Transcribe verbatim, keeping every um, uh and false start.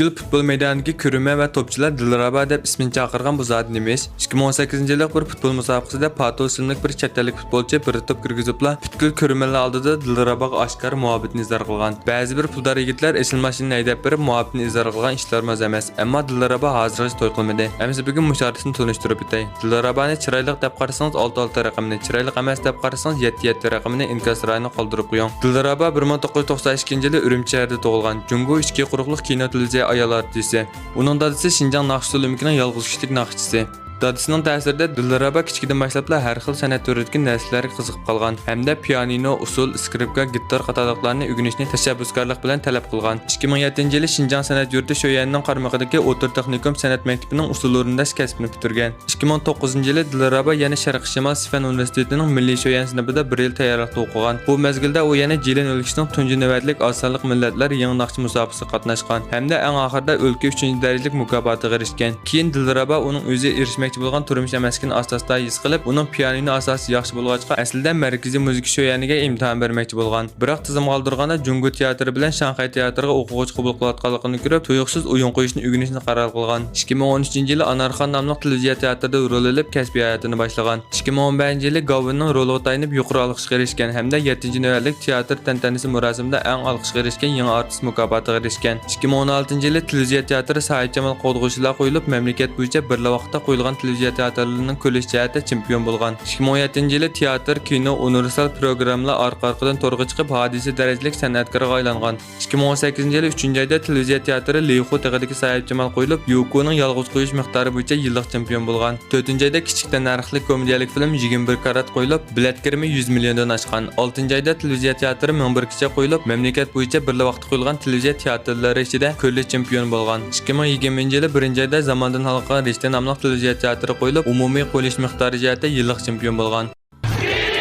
پۈتكۈل پۇتبول مەيدانىدىكى كۆرۈرمەن ۋە توپچىلار دىلرابا دەپ ئىسمىنى چاقىرغان بۇ زادى نېمە ئىش؟ ئىككى مىڭ ئون سەككىزىنچى يىللىق بىر پۇتبول مۇسابىقىسىدە پاتو ئىسىملىك بىر چەت ئەللىك پۇتبولچى بىر توپ كىرگۈزۈپلا، پۈتكۈل كۆرۈرمەنلەر ئالدىدا دىلراباغا ئاشكارا مۇھەببىتىنى ئىزھار قىلغان. بەزى بىر پۇلدار يىگىتلەر ئېسىل ماشىنىنى ھەيدەپ بېرىپ، مۇھەببىتىنى ئىزھار قىلغان ئىشلارمۇ ئاز ئەمەس. ئەمما دىلرابا ھازىرغىچە توي قىلمىدى. ئەمىسە بۈگۈن مۇشۇ ئارىسىنى تونۇشتۇرۇپ ئۆتەي. دىلرابانى چىرايلىق دەپ قارىسىڭىز، ئالتە ئالتە رەقىمىنى، چىرايلىق ئەمەس دەپ قارىسىڭىز، يەتتە يەتتە رەقىمىنى ئىنكاس رايىنى قالدۇرۇپ قويۇڭ. دىلرابا بىر مىڭ توققۇز يۈز توقسان ئىككىنچى يىلى ئۈرۈمچى شەھىرىدە تۇغۇلغان. جۇڭگو ئىچكى قۇرۇقلۇق كىنو تېلېۋىزىيە ئايال ئارتىسى. ئۇنىڭ دادىسى شىنجاڭ ناخشا ئۇسسۇل ئۆمىكىنىڭ يالغۇز كىشىلىك ناخشىچىسى. دادىسىنىڭ تەسىرىدە دىلرابا كىچىكىدىن باشلاپلا ھەر خىل سەنئەت تۈرىدىكى نەرسىلەرگە قىزىقىپ قالغان ھەمدە پىيانىنو، ئۇسسۇل، ئىسكرىپكا، گىتار قاتارلىقلارنى ئۆگىنىشنى تەشەببۇسكارلىق بىلەن تەلەپ قىلغان. ئىككى مىڭ يەتتىنچى يىلى شىنجاڭ سەنئەت يۇرتى شۆيەننىڭ قارمىقىدىكى ئوتتۇرا تېخنىكوم سەنئەت مەكتىپىنىڭ ئۇسسۇل ئورۇنداش كەسپىنى پۈتتۈرگەن. ئىككى مىڭ توققۇزىنچى يىلى دىلرابا يەنە شەرقىي شىمال سىفەن ئۇنىۋېرسىتېتىنىڭ مىللىي شۆيەن سىنىپىدا بىر يىل تەييارلىقتا ئوقۇغان. بۇ مەزگىلدە ئۇ يەنە جىلىن ئۆلكىسىنىڭ تۇنجى نۆۋەتلىك ئاز سانلىق مىللەتلەر يېڭى ناخشا مۇسابىقىسىگە قاتناشقان ھەمدە ئەڭ ئاخىرىدا ئۆلكە ئۈچىنچى دەرىجىلىك مۇكاپاتىغا ئېرىشكەن. كېيىن دىلرابا ئۇنىڭ ئۆزى ئېرىشمەكچى بولغان تۇرمۇش ئەمەسلىكىنى ئاستا-ئاستا ھېس قىلىپ، ئۇنىڭ پىيانىنو ئاساسى ياخشى بولغاچقا، ئەسلىدە مەركىزىي مۇزىكا شۆيەنىگە ئىمتىھان بەرمەكچى بولغان. بىراق تىزىمغا ئالدۇرغاندا جۇڭگو تىياتىرى بىلەن شاڭخەي تىياتىرىغا ئوقۇغۇچى قوبۇل قىلىۋاتقانلىقىنى كۆرۈپ، تۇيۇقسىز ئويۇن قويۇشنى ئۆگىنىشنى قارار قىلغان. ئىككى مىڭ ئون ئۈچىنچى يىلى ئانارخان ناملىق تېلېۋىزىيە تىياتىرىدا رول ئېلىپ، كەسپىي ھاياتىنى باشلىغان. ئىككى مىڭ ئون بەشىنچى يىلى گاۋېننىڭ رولىغا تايىنىپ يۇقىرى ئالقىشقا ئېرىشكەن ھەمدە يەتتىنچى نۆۋەتلىك تىياتىر تەنتەنىسى مۇراسىمىدا ئەڭ ئالقىشقا ئېرىشكەن يېڭى ئارتىس مۇكاپاتىغا ئېرىشكەن. ئىككى مىڭ ئون ئالتىنچى يىلى تېلېۋىزىيە تىياتىرى ساھىبجامال قوغدىغۇچىلار قويۇلۇپ، مەملىكەت بويىچە بىرلا ۋاقىتتا قويۇلغان تېلېۋىزىيە تىياتىرلىرىنىڭ كۈلۈش جەھەتتە چېمپىيون بولغان. ئىككى مىڭ ئون يەتتىنچى يىلى تىياتىر، كىنو، ئۇنىۋېرسال پروگراممىلار ئارقا-ئارقىدىن تورغا چىقىپ، ھادىسە دەرىجىلىك سەنئەتكارغا ئايلانغان. ئىككى مىڭ ئون سەككىزىنچى يىلى ئۈچىنچى ئايدا تېلېۋىزىيە تىياتىرى لىخۇ تېغىدىكى ساھىبجامال قويۇلۇپ، يۇكۇنىڭ يالغۇز قويۇش مىقدارى بويىچە يىللىق چېمپىيون بولغان. تۆتىنچى ئايدا كىچىك تەننەرخلىك كومېدىيەلىك فىلىم يىگىرمە بىر كارات قويۇلۇپ، بېلەت كىرىمى يۈز مىليوندىن ئاشقان. ئالتىنچى ئايدا تېلېۋىزىيە تىياتىرى مىڭ بىر كېچە قويۇلۇپ، مەملىكەت بويىچە بىرلا ۋاقىتتا قويۇلغان تېلېۋىزىيە تىياتىرلىرى ئىچىدە كۈللى چېمپىيون بولغان. ئىككى مىڭ يىگىرمىنچى يىلى بىرىنچى ئايدا زاماندىن ھالقىغان رىشتە ناملىق تېلېۋىزىيە تىياتىرى قويۇلۇپ، ئومۇمىي قويۇلۇش مىقدارى جەھەتتە يىللىق چېمپىيون بولغان.